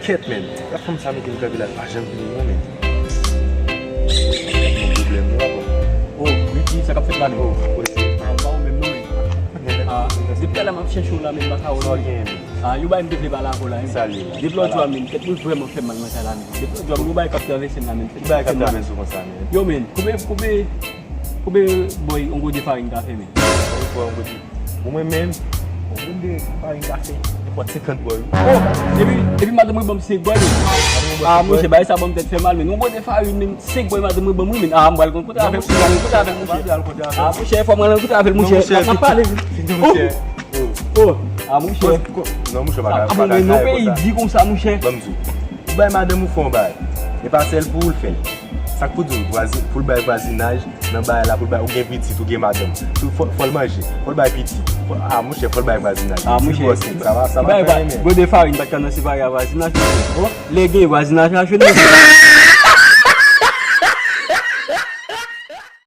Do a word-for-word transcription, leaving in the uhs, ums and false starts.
Kèt, men. Gad fanm sa, men, ki m kanpe la, pa janm vini, non, men. Gad yon pwoblèm, non, papa. Oh, Ricky, sa k ap fèt la, men? Oh, oh, se pa ou menm, non, men. Ah, depi talè m ap chèche w la, men, m pa ka wè w. Sa w gen, men? Ah, yon bagay m te vle pale avè w la, men. Sa li la? Depi lòt jou a, men, tèt mwen vrèman fè m mal nan kay la, men. Depi lòt jou a, men, yon bagay k ap travèse m la, men. Ki bagay k ap travèse w konsa, men? Yo, men, koube, koube, koube bòy, yon gode farin kafe, men. Yon gode farin kafe. Nenpòt senkant bòy. Oh, epi, epi madanm mwen ban m senk bòy, men. Ah, monchè, bagay sa ban m tèt fè mal, men. Yon gode farin, men, senk bòy madanm mwen ban m, wi, men. Ah, m pral kontre avè l, m pral kontre avè l, monchè. Ah, monchè, fò m al kontre avè l, monchè. N ap pale, wi. Oh, oh, ah, monchè. Non, monchè, pa ka, pa ka. Ah, bon, men, non, peyi di konsa, monchè. Ban m di w. Ou bay madanm ou fè yon bagay. E pa sèl pou ou l fè l. Sa k pou di w, vwazi-, pou l bay vwazinaj, nan bagay la, pou l bay, ou gen pitit, ou gen madanm. Tou fò, fò l manje, fò l bay pitit. Fò, ah, monchè, fò l bay vwazinaj. Ah, monchè. Sa pa, sa pa fè renmen. Gode farin pa t ka nan separe a vwazinaj, monchè. Bon, lè gen vwazinaj la, jwenn mwen.